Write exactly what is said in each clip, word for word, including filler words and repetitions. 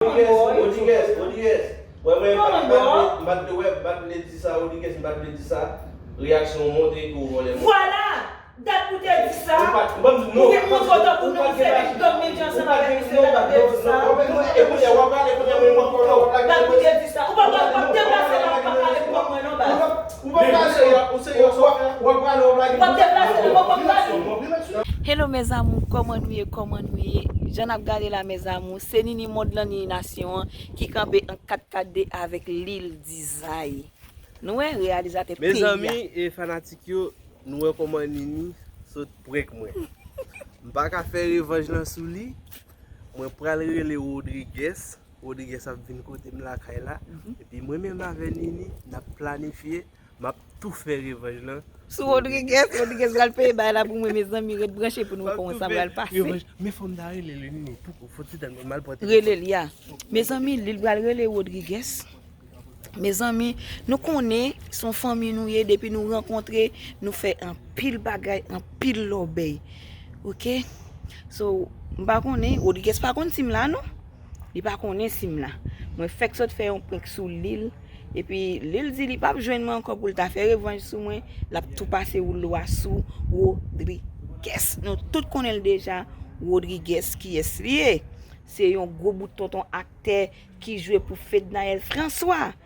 Rodriguez, Rodriguez, Rodriguez. Wè, mwen, m pa t vle, m pa t vle, wè, m pa t vle di sa, Rodriguez, m pa t vle di sa. Reyaksyon w montre ke w vòlè moun. Vwala! Dat pou te di sa. Ou pa t, ou pa t, non, ou te montre w tankou nou se de gang medya ansanm avèk misye, dat pou te di sa. E kounye a, w ap pale, kounye a, mwen, mwen, mwen, mwen, dat pou te di sa. Ou pa, w ap deplase la, w ap pale pou mwen, non, baz. Ou pa pale, ou se yon sòfè. W ap pale, w ap lage. W ap deplase la, w ap pale. Hello, mes amours, kòman nou ye, kòman nou ye? Jan n ap gade la, mes amours, se Nini mond lan, Nini nasyon an, ki kanpe an kat kat de avèk Lil Dizay. Nou wè, reyalizatè peyi a. Mezanmi, e fanatik yo, nou wè kòman Nini sot prank mwen. M pa ka fè revanj lan sou li. Mwen pral rele Rodriguez. Rodriguez ap vin kote m lakay la. Epi mwen menm avè Nini, n ap planifye. M ap tou fè revanj lan. Sou Rodriguez, Rodriguez pral peye bagay la pou mwen, mezanmi, ret branche pou nou wè kòman sa pral pase. Men fò m ta rele l, Nini, pou, fò ti tan m al pote. Rele l, ya. Mezanmi, li pral rele Rodriguez. Mezanmi, nou konnen se yon fanmi nou ye, depi nou rankontre, nou fè anpil bagay, anpil lòbèy. Oke? So, m pa konnen, Rodriguez pa konn si m la, non. Li pa konnen si m la. Mwen fèk sot fè yon prank sou Lil. Epi, Lil di li p ap jwenn mwen ankò pou l ta fè revanj sou mwen. L ap tou pase woulo a sou Rodriguez. Nou tout konnen l deja, Rodriguez, kiyès li ye. Se yon gwo bout tonton aktè ki jwe pou Fednaelle François.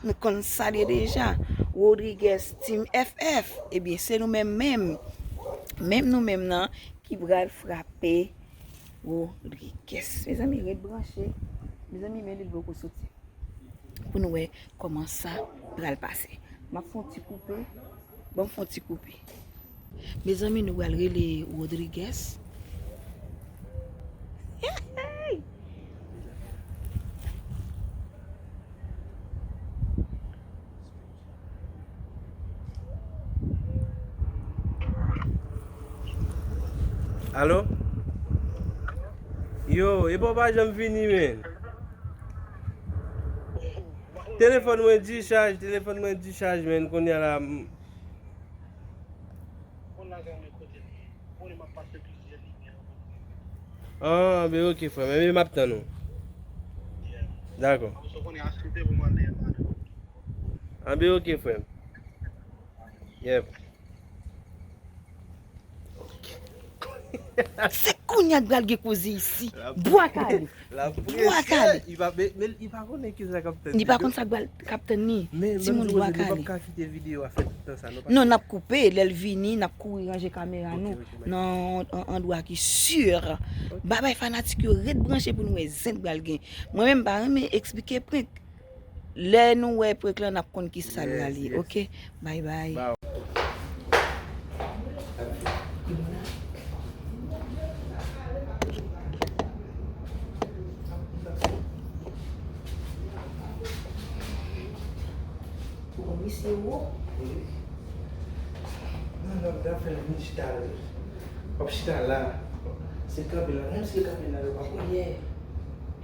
Nou konn sa l ye deja. Rodriguez, Team F F. Ebyen, se nou menm, menm. Menm nou menm nan ki pral frape Rodriguez. Mezanmi, ret branche. Mezanmi, men li poko soti. Pou nou wè kòman sa pral pase. M ap fè yon ti koupe. Ban m fè yon ti koupe. Mezanmi, nou pral rele Rodriguez. Alo? Yo, epa w pa janm vini, men. Telefòn mwen dichaj, telefòn mwen dichaj, men, kounye a la, m- Ah, ben, ok, frè m. Ebyen, m ap tann ou. Dakò. Ah, ben, ok, frè m. Yep. Se kounye a k pral gen koze isi. Bwa kale. Bwa kale. Li pa, men, men li pa konnen ki sa k ap tann li. Li pa konn sa k pral, k ap tann li. Timoun bwa kale. Nou p ap ka kite videyo a fè tout tan sa, non, paske. Non, n ap koupe. Lè l vini, n ap kouri ranje kamera nou nan yon andwa ki si. Babay fanatik yo, ret branche pou nou wè zen k pral gen. Mwen menm, m pa renmen eksplike prank. Lè nou wè prank lan, n ap konn ki sa l pral ye, oke? Bye bye. Ou konn misye wo? Wi. Non, non, m ta fè l vin chita la. W ap chita la. Se kanpe la. Menm si l kanpe la, yo p ap wè. Yeah.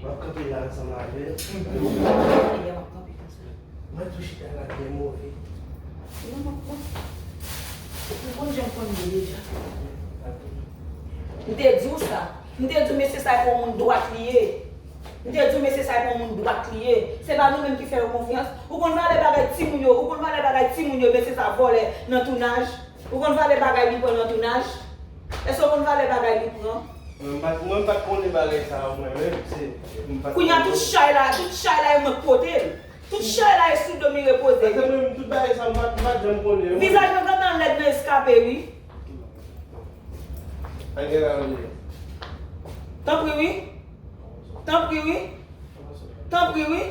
M ap kanpe la ansanm avè l. Mwen tou chita la byen move. Non, non, non. Ou konn jan m konn ye deja. M te di w sa. M te di w mesye sa e pa yon moun dwat li ye. M te di w mesye sa e pa yon moun dwat li ye. Se pa nou menm ki fè yo konfyans. Ou konn valè bagay timoun yo, ou konn valè bagay timoun yo, mesye sa vòlè nan tounaj. Ou konn valè bagay li pran nan tounaj? Èske w konn valè bagay li pran? Mwen m pa t, mwen m pa t konnen bagay sa yo mwen menm, se, m pa t konnen. Kounye a tout chay la, tout chay la e mwen k pote l. Tout chay la e sou do m li repoze. Paske mwen menm tout bagay sa yo m pa t, m pa t janm konnen yo. Vizaj mwen gentan lèd nan eskape wi. Pa gen la yo ye. Tanpri wi. Tanpri wi. Tanpri wi.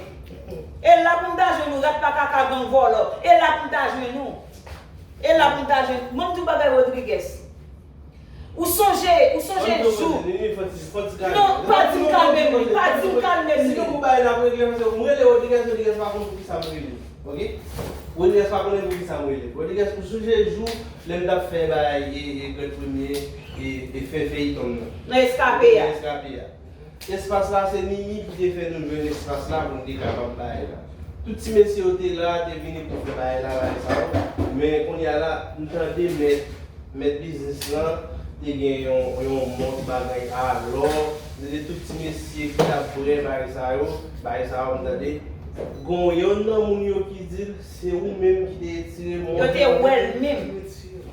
E la pou m ta jwenn ou, rat pa kaka gang vòlò. E la pou m ta jwenn ou. E la pou m ta jwenn. Mwen m di w bagay Rodriguez. Ou sonje, ou sonje jou. Non, pa di m kalme m wi, pa di m kalme m wi. Si nou pou bagay la pou regle, paske m rele Rodriguez, Rodriguez pa konn poukisa m rele. Oke? Rodriguez pa konnen poukisa m rele. Rodriguez, ou sonje jou lè m t ap fè bagay e, e Grand Premye, e, e fè feyiton nan. Nan eskape a. Nan eskape a. Espas la, se Nini ki te fè nou jwenn espas la pou n te kapab bay la. Tout ti mesye yo te la, te vini pou fè bay la, bay sa yo. Men kounye a la, m tande mèt, mèt biznis lan te gen yon, yon mòd bagay alò, Se tout ti mesye ki t ap brè bagay sa yo, bagay sa yo m tande. Gon yonn nan moun yo ki di l, se ou menm ki te retire montre. Yo te wè l menm.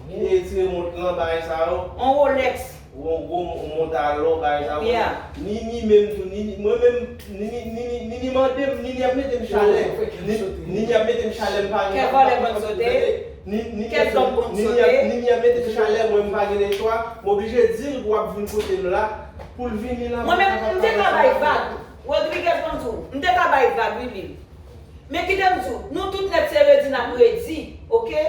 Ki te retire montre lan, bagay sa yo. On Rolex. Ou yon gwo montalò, bagay sa yo. Yeah. Nini menm tou, Nini, mwen menm, Nini, Nini, Nini mande m, Nini ap mete m chalè. Ni- Nini ap mete m chalè, m pa gen. Kè vòlè konn sote. Ni- ni- Kè zòm konn Nini ap- sote. Nini ap mete m chalè, mwen m pa gen lechwa. M oblije di l pou w ap vin kote m la, pou l vini la. Mwen menm, m te ka bay vag. Rodriguez konn tou, m te ka bay vag, wi, Lil. Men kite m di w, nou tout nèt se redi n ap redi, oke?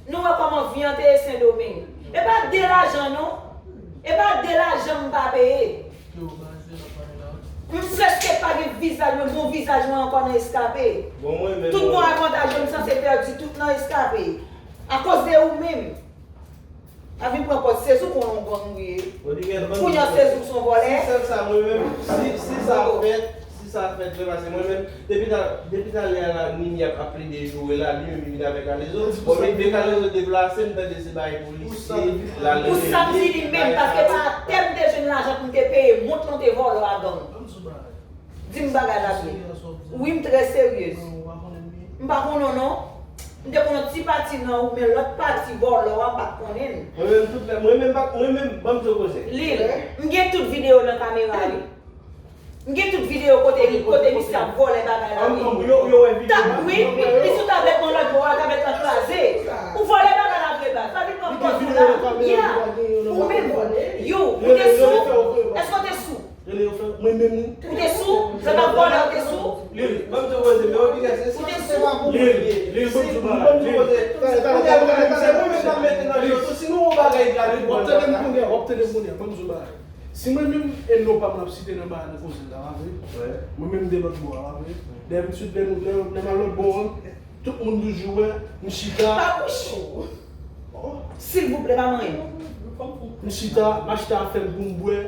Nou wè kòman vi an te ye Sendomeng. E pa de lajan non. E pa de lajan m pa peye. M prèske pa gen vizaj mwen, bon vizaj mwen ankò nan eskape. Tout bon avantaj yo m sanse pèdi tout nan eskape. Akoz de ou menm. A vin pran kòd, se sou konn yon gang ou ye. Kounye a se sou son vòlè. Si sèl sa, mwen menm, si, si sa fèt, si sa fèt, vre pase mwen menm, depi ta, depi talè a la, Nini ap, ap plede joure la, li menm li vin avèk Kalezo. Bon, men de Kalezo deplase, m tande se bay polisye, la Pou sa m di li menm, paske pa atè m te jwenn lajan pou m te peye mont lan te vòlè a gang. Di m bagay la byen. Wi, m trè seryez. M pa konnen w non. M te konnen yon ti pati nan ou, men lòt pati vòlè a, m pa t konnen l. Mwen menm, tout lè, mwen menm, pa- mwen menm, ban m di w koze. Lil, m gen tout videyo nan kamera yo. M gen tout videyo kote, kote misye ap vòlè bagay la, wi. Yo, yo wè videyo a? Wi, li sou tablèt mwen lòt bò a, tablèt la kraze. Ou vòlè bagay la vre, baz. Pa vin pran pòz ou la. Yeah. Ou menm. Yo, ou te sou? Èske w te sou? Rele yo fè, mwen menm wi. Ou te sou? Lè m ap vòlè, ou te sou? Lil, ban m di w koze, men Rodriguez, se sou, se pa pou mwen li ye. Lil, ban m di w bagay. Ban m di w koze. Kounye a, se mwen menm k ap mete nan jwe tou. Si nou wè yon bagay grav, w ap tande m kounye a, w ap tande m kounye a, ban m di w bagay. Si mwen menm, e non pa m ap site nan bagay nan koze la, pa vre? Mwen menm m te lòt bò a, pa vre? Dayè, m sot lè nou, lè, lè m al lòt bò an, tout moun toujou wè, m chita. Pa bouch ou. Silvouplè, pa manyen m. M chita, m achete afè m pou m bwè.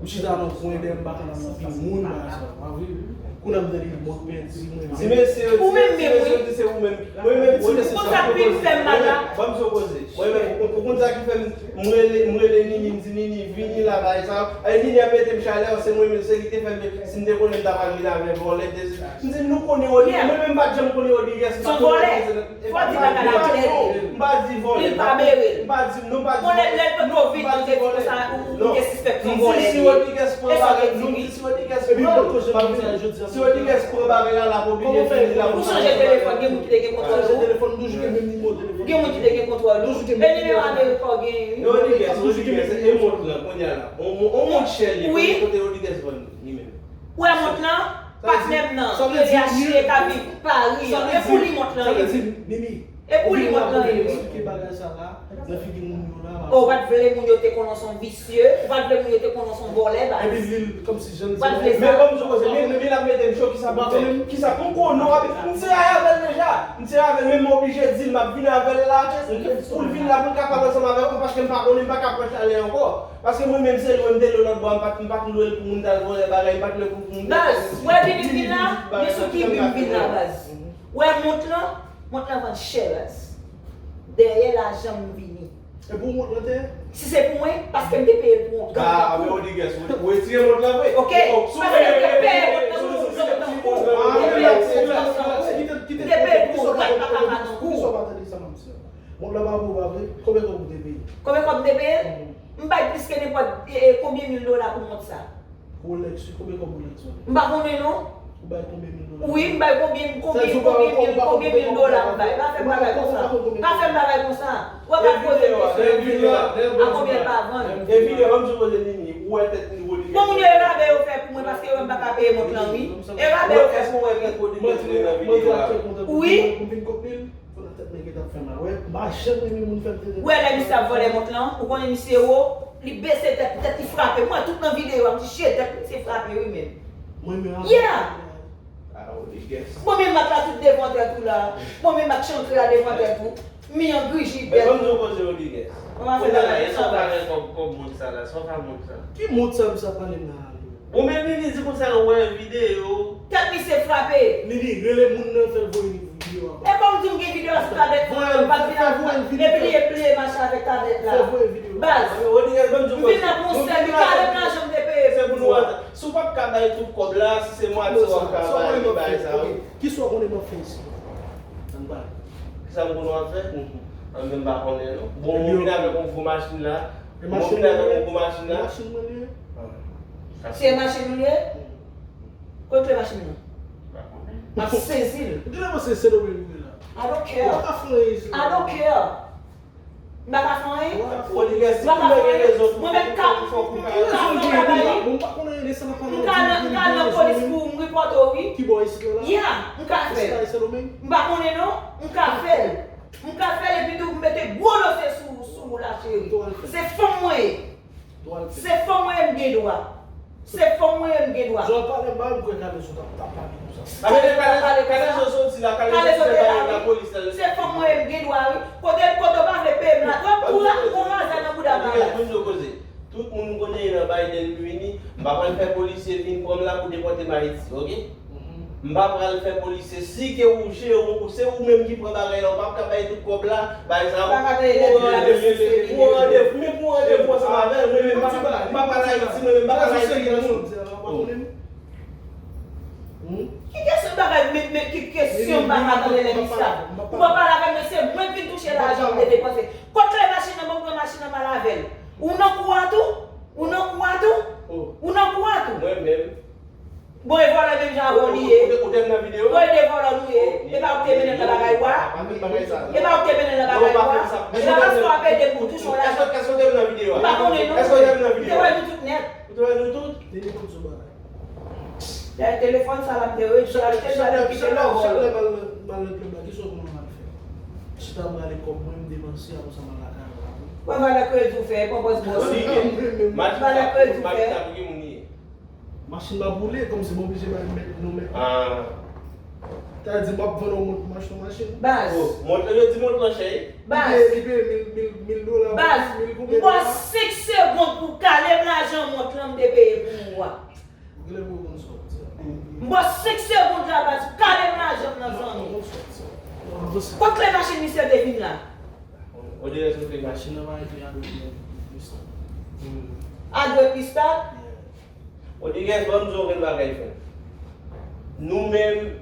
M chita nan kwen dèyè m pa ka nan anpil moun bagay sa, pa vre? Kounye a m tande mòd pèdi mwen. Ti mesye yo, ti mesye yo di se ou menm. Mwen menm, ti mesye sa ki fè m mal la. Ban m di w koze. Mwen menm, ou konn sa ki fè m, m rele, m rele Nini, m di Nini, vini la, bagay sa. Ay, Nini ap mete m chalè, se mwen menm, se li te fè m, si m te konnen m ta pral vin avè vòlè, de M di nou konnen Rodriguez, mwen menm m pa t janm konnen Rodriguez, m pa t konnen Rodriguez. Fò di bagay la klè. M pa di vòlè. Li pa bere l. M pa di, nou pa di vòlè. Bon, lè, lè l pot kou vit, nou te di konsa, ou, ou te sispèk yon vòlè li ye. E sa w te di wi. E sa w te di wi. Si Rodriguez pran bagay la, l ap oblije vini la pou l pa gen pwoblèm. Ou chanje telefòn, gen moun ki te gen kontwòl ou. Gen moun ki te gen kontwòl ou. E nimewo Amerik pa w genyen wi. Rodriguez, Rodriguez, e mont lan, kounye a la. On, on mont chè li, kote, kote Rodriguez vann li menm. Ou wè mont lan? Patnè m nan, Youri H K, ka viv Pari an. E pou li mont lan ye wi. E pou li mont lan ye wi. Eksplike bagay sa la nan figi moun yo la. O, ou pa t vle moun yo te konnen w se yon visye, ou pa t vle moun yo te konnen w se yon vòlè, baz. Epi li, kòmsi jan l di. Ou pa t vle sa. Men ban m di w koze, men, men l ap mete m cho, kisa pou m fè? Kisa pou m konnen w ap, m tire avè l deja. M tire avè l, men m oblije di l m ap vin avè l la, pou l vin la, pou l kapab ansanm avè mwen, paske m pa konnen, m pa ka pran chalè ankò. Paske mwen menm se lwe m te lwe lòt bò a, m pa t, m pa t lwe l pou moun t al vòlè bagay, m pa t lwe l pou moun te... Baz, wè vini m vin la, men sou ki bi m vin la, baz. Wè mont lan, mont lan vann chè, baz. Dèyè lajan m vini. E pou mont lan te? Si se pou mwen, paske m te peye l pou yon gang tankou w. Ou retire mont lan vre? Oke, paske m te peye mont lan pou yon gang tankou w. M te peye l pou yon gang tankou w. M te peye l pou yon gang tankou w. Mont lan pa pou ou, pa vre? Konbyen kòb ou te peye? Konbyen kòb m te peye l? M bay plis ke nenpòt, e, e, konbyen mil dola pou mont sa. Rolex, wi, konbyen kòb Rolex ou? M pa konnen non. Ou bay konbyen mil dola? Wi, m bay konbyen, konbyen, konbyen mil, konbyen mil dola m bay. Pa fè m bagay konsa. Pa fè m bagay konsa. Ou pa koze de sa. A konbyen l pa vann? E videyo, ban m di w koze Nini, ou wè tèt Rodriguez. Bon, moun yo e rabè yo fè pou mwen paske yo wè m pa ka peye mont lan wi. E rabè yo fè pou mwen. Èske ou wè tèt Rodriguez nan videyo a? Wi. Pou nan tèt nèg yo t ap fè mal. Wè, m pa janm renmen moun fè m tete. Ou wè lè misye ap vòlè mont lan, ou konnen misye wo, li bese tèt, tèt li frape. Mwen, tout nan videyo a, m di, je, tèt misye frape wi menm. Mwen menm. Yeah! Ah, Rodriguez. Mwen menm ak la tout devan tèt ou la. Mwen menm ak chantre a devan tèt ou. Mi an griji tèt. Men ban m di w koze Rodriguez. Mwen pa fè bagay konsa. Sa w pale kòb, kòb mont sa la, sa w pale mont sa. Ki mont sa misye ap pale m la? Ou menm Nini di konsa ou wè videyo. Tèt misye frape. Nini, rele moun nan, fè l voye videyo a ba m. E kòm di m gen videyo a sou tablèt mwen, m pa t vin ak, epi li, epi li mache avèk tablèt la. Fè voye videyo a. Baz, m vin ak yon sèl, li ka menm lajan m te peye. Se pou nou antre. Si w p ap ka bay tout kòb la, si se mwatye w ap ka bay, li bay sa yo. Kisa w konnen m ap fè isit? Ann pale. Kisa m konnen w ap fè? An, men m pa konnen, non. Bon, mwen vin avèk yon gwo machin la. Mwen vin avèk yon gwo machin la. Machin mwen li ye. Se machin ou li ye? Kote kle machin nan? M ap sezi l. Ou genlè panse se Sendomeng ou ye la? I don't care. Ou pa ka fè anyen isit. I don't care. M pa ka fè anyen. Mwen menm ka, m ka fè bagay. M ka nan, m ka nan polis pou m repòte w, wi. Ya, m ka fè l. M pa konnen non. M ka fè l. M ka fè l epi tou m mete gwo dosye sou, sou ou la, cheri. Se fanm mwen ye. Se fanm mwen ye, m gen dwa. Se fanm mwen ye, m gen dwa. Jan w pale m ba m kwè Kalezo t ap, t ap pale konsa. Kalezo t ap pale konsa. Kalezo soti la, Kalezo te la, wi. Se fanm mwen ye, m gen dwa, wi. Kote, kote w pa vle peye m la. Wè, pou la, pou raza nan bouda m la. Tout moun konnen nan Biden vini, m pa pral fè polisye vin pran m la pou depòte m Ayiti, oke? M pa pral fè polisye. Si ke ou, se ou, se ou menm ki pran bagay la, ou p ap ka bay tout kòb la, bay sa. Ou pa ka te rele pou randevou, men pou randevou ansanm avè l, mwen menm m pa, m pa pral Ayiti, mwen menm m pa pral Ayiti. Ki kesyon bagay, men, men ki kesyon m pa ka tande lè misye ap. Ou pa pale avè m, men se mwen k vin touche lajan m te depanse. Kot kle machin nan, ban m pran machin nan m al avè l. Ou nan kou a tou? Ou nan kou a tou? Ou nan kou a tou? Mwen menm. Bon, e vòlè menm jan avè w li ye. Ou te, ou te nan videyo? Bon, e de vòlè nou ye. E pa ou te mennen nan bagay wa? E pa ou te mennen nan bagay wa? E pa paske w ap ede m pou touche yon lajan. Èske w te nan videyo a? M pa konnen non. Èske w te nan videyo a? M te wè nou tout nèt. Ou te wè nou tout? Telefòn sa la m te rejte l, m te kite l anvan. Chak lè m al nan, m al nan klèb la, kisa w konnen m al fè? Chita m rale kòb mwen, m depanse, apre sa m al lakay mwen. Wè valè kredi w fè, pran pòz bòs. Valè kredi w fè. Machin m ap boule, kòmsi m oblije bay mèt, nou mèt. Ah. Sa vle di m ap vann yon mont pou m achte yon machin. Baz. Oh, mont, yo di mont lan chè. Baz. Li peye, li peye mil, mil, mil dola, mil konbyen dola. Baz, m ba w senk segond pou w kale m lajan mont lan m te peye pou ou a. Ou genlè pou w konn sa w ap di a. M ba w senk segond la, baz, kale m lajan m nan zanmi. Ou konn sa w ap di a. Kot kle machin misye te vin la? Odilès, ou te machin nan pa rete a dwe pistad. A dwe pistad? Odilès, ban m di w yon grenn bagay, frè. Nou menm,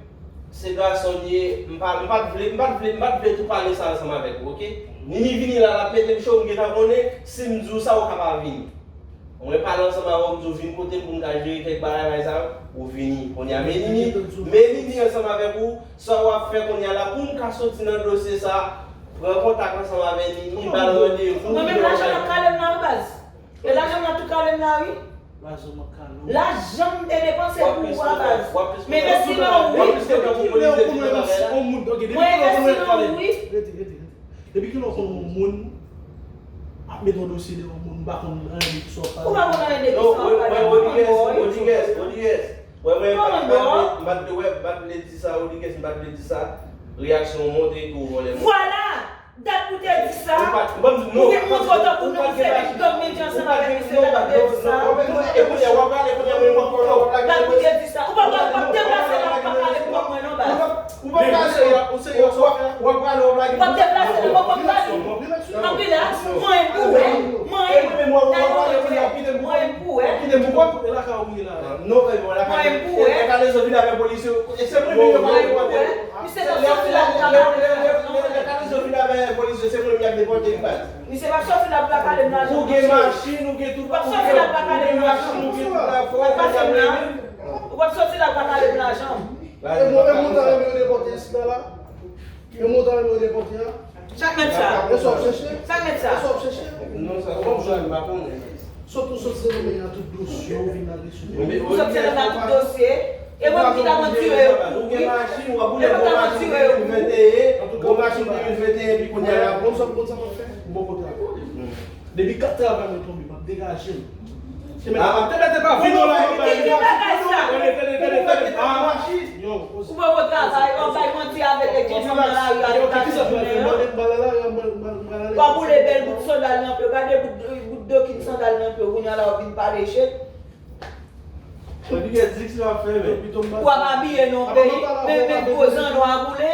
se gason n ye, m pa, m pa t vle, m pa t vle, m pa t vle tou pale sa ansanm avèk ou, oke? Nini vini la, l ap mete m cho, m gentan konnen, si m di w sa, ou ka pa vini. Mwen pale ansanm avè w, m di w vin kote m pou n ka jere kèk bagay, bagay sa yo, ou vini. Kounye a, men Nini, men Nini ansanm avèk ou, sa w ap fè kounye a la, pou m ka soti nan dosye sa, pran kontak ansanm avè Nini, ba l randevou. Mwen menm lajan ap kale m la wi baz. E lajan m nan tou kale m la wi. Lajan m ap kale w. Lajan m te depanse pou ou a baz. M envesti nan ou wi. M envesti nan ou wi. Depi kilè w konn yon moun, ok, depi kilè w konn yon moun kale? Rete, rete, rete. Depi kilè w konn yon moun ap met yon dosye deyò yon moun, m pa konn anyen de ki sa w ap pale. Ou pa konn anyen de ki sa w ap pale. Non, Rodriguez, Rodriguez, Rodriguez. Wè, mwen, m pa t vle, m pa t vle, wè, m pa t vle di sa, Rodriguez, m pa t vle di sa. Reyaksyon w montre ke w vòlè moun. Vwala! Dat pou te di sa. Ou te montre w tankou yon seri gang mennaj ansanm avèk misye, dat pou te di sa. E kounye a w ap pale, kounye a mwen m ap pale, w ap lage. Dat pou te di sa. Ou pa, w ap deplase la, ou pa pale pou mwen non baz. Ou pa pale, w ap deplase la, w ap pale. Anpil a, mwen pou wè. Mwen, mwen pou wè. Mwen pou wè. Mwen pou wè. E kale zo vin avè polis yo. E se mwen menm yo pa depòte. Misye t ap soti la pou l ta kale m lajan. Lè kale zo vin avè polis yo, se mwen menm y ap depòte wi baz. Misye p ap soti la pou l ta kale m lajan. Ou gen machin, ou gen tout, ou gen machin, ou gen tout afè w. Ou p ap soti la pou l ta kale m lajan. E mwen menm mwen ta renmen yo depòte isit la. E mwen ta renmen yo depòte a. Sa k mèt sa? E sa w ap chèche? Sa k mèt sa? E sa w ap chèche? Non, sa w ap jwenn, m pa konnen. Sot ou sot Sendomeng nan tout dosye, ou vin nan dosye. Ou sot Sendomeng nan tout dosye. E mwen ki ta pran tire yo pou ou wi. E mwen ki ta pran tire yo pou ou. Gwo machin de mil venteyen, epi kounye a la. Bon, sa, bon, sa m ap fè? Bon kote a. Depi kat travay mwen tonbe, m ap degaje m. Te mèt, te mèt te pa vin la, yo bay li. Ki bagay sa? Tande, tande, tande, tande. Ou poko travay, w ap bay manti avèk nèg ki fanm nan lari a tout la jounen an. W ap boule bèl bout sandal nan pye w, gade bout, bout dokin sandal nan pye w, kounye a la w ap vin pale shit. Ou ap abiye nan yon peyi, men, men gwo zannwa boule.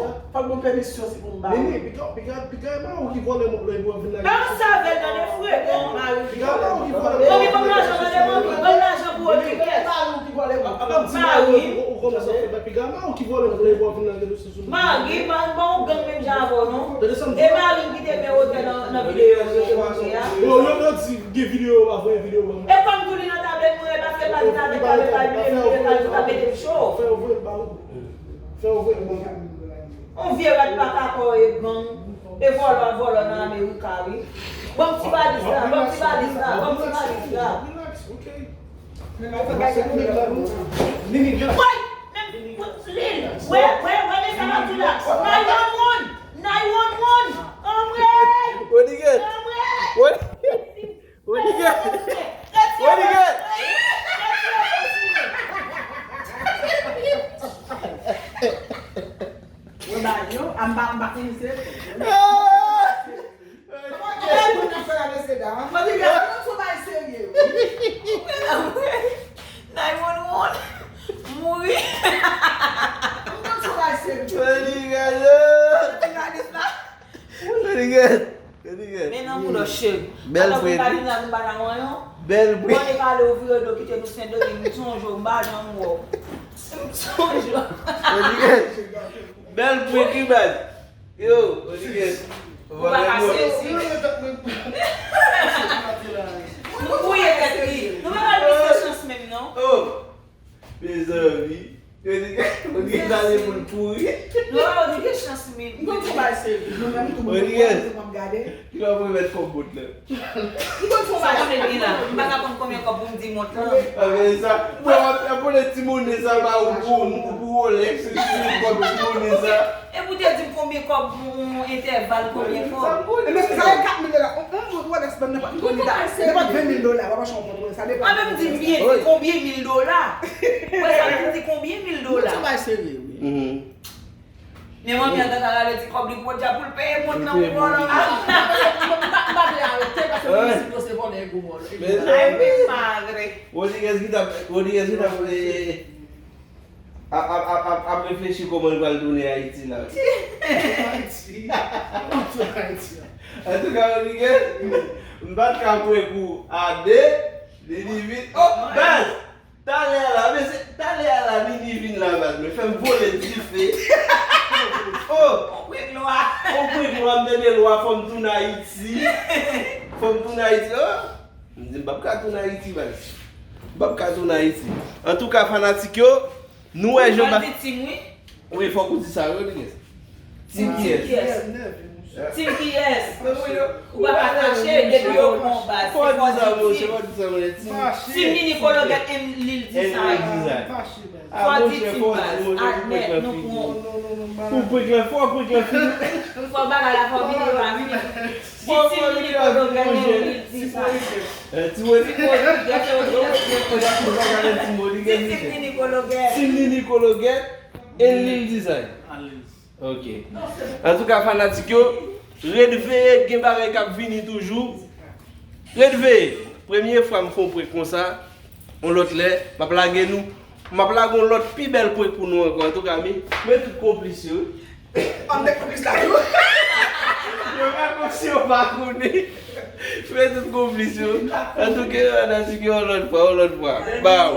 pèmisyon. Fòk ban m pèmisyon si pou m ba ou. Nini, piga, piga, piga e pa ou ki vòlè mwen lè pou w vin la. Ban m sèvèl tande frekan, mari. Piga e pa ou ki vòlè mwen. Manmi, ban m lajan tande manmi, ban m lajan pou Rodriguez. Mari. Ou kòmanse ap fè piga, mari ki vòlè mwen lè pou w vin la. Mari, mari, ban ou gang menm jan avè w non. E mari ki te men wotè nan videyo yo te montre a. Yo, yo, yo di gen videyo yo pa voye videyo ban mwen. E kòm tou li nan tablèt mwen, e paske pa gen tablèt, tablèt pa bliye, li te pral tou ta mete m cho. Fè yo voye l ba ou. Fè yo voye l ba ou. On vye rad pa ka kò e gang, e vòlò, vòlò nan Amerika wi. Ban m ti valiz la, ban m ti valiz la, ban m ti valiz la. Relax, ok. Woy! Menm kout lil! Wè, wè, wè, men sa m ap di la! Nine one one! Nine one one! Anmwey! Rodriguez! Anmwey! Rodriguez! Rodriguez! Retire, retire, retire! Mwen ba yo, a m pa, m pa konn se. Ah! Kòman moun ap fè la mesye dam? Mwen di, gade, nou sou bay serye wi. Nine one one. Mouri. Nou sou bay serye. Mwen di, gade. Mwen di, gade. Mwen di, gade. Men nan mouda cheri. Bèl fredi. Bèl fredi. Mwen pale ou vire do kite nou Sendomeng, m sonje w, m pa janm wè w. M sonje w. Mwen di, gade. Bèl fredi, baz. Yo, Rodriguez. Ou pa ka sezi. Nou touye tèt li. Nou pa pral plis gen chans menm non. Oh. Mezanmi. Rodriguez, Rodriguez ale pou l kouri. Nou pa pral gen chans menm. M konn fon bagay serye. Nou menm tou moun Rodriguez. Mwen ap gade. Ki lè w remèt fòm bòt la? M konn fon bagay. Sa konbyen li la? M pa ka konn konbyen kòb pou m di mont lan. A, men sa. Bon, w ap, w ap konnen ti monnen sa ba ou pou, pou Rolex, ti kòb ti monnen sa. E pou te di m konbyen kòb pou yon entèval, konbyen kòb? E men sa e kat mil dola. On, on, on, on, nenpòt, nenpòt ven mil dola, w ap achte yon mont, sa depann. A, men m di m byen di konbyen mil dola. Wè sa m di konbyen mil dola. Yon ti bagay serye, wi. Men manmi an gentan rale ti kòb li podyab pou l peye mont lan pou vòlò a. M pa, m pa vle arete paske mwen di se vòlò e gwo vòlò. Ay, wi, madre. Rodriguez ki t ap, Rodriguez ki t ap, eh, ap, ap, ap, ap, ap reflechi kòman l pral tounen Ayiti la. Ayiti. Antouka, Rodriguez, m pa t ka kwè kou a de, li divin. Oh, baz! Talè a la, mesye, talè a la, Nini vin la, baz, men fè m vole dife. Oh! On prik lwa. On prik lwa, m tande lwa, fò m tounen Ayiti. Fò m tounen Ayiti, oh! M di, m p ap ka tounen Ayiti, baz. M p ap ka tounen Ayiti. Antouka, fanatik yo, nou wè jan ba. Ou pral di team, wi. Wi, fòk ou di sa, wi, Rodriguez. Team kiyès? Team kiyès? Ou pa ka kache, depi yo pran w baz, se fò di team. Team Nini Kologèt and Lil Design. Fò di team baz, admèt, nou pran w. Ou prik lan, fò prik lan fini. Fò bagay la, fò vini, fò vini. Di team Nini Kologèt and Lil Design. Eh, ti Woni. Ti Woni, gade Woni, gade Woni. Di team Nini Kologèt. Team Nini Kologèt and Lil Design. Ok. Antouka, fanatik yo, ret veye, gen bagay k ap vini toujou. Ret veye. Premye fwa m fè yon prank konsa, yon lòt lè, m ap lage nou, m ap lage yon lòt pi bèl prank pou nou ankò. Antouka, men, men tout konplis yo. An de konplis la tou. Yo pa konplis, yo pa konnen. Men tout konplis yo. Antouka, fanatik yo, yon lòt fwa, yon lòt fwa. Baw.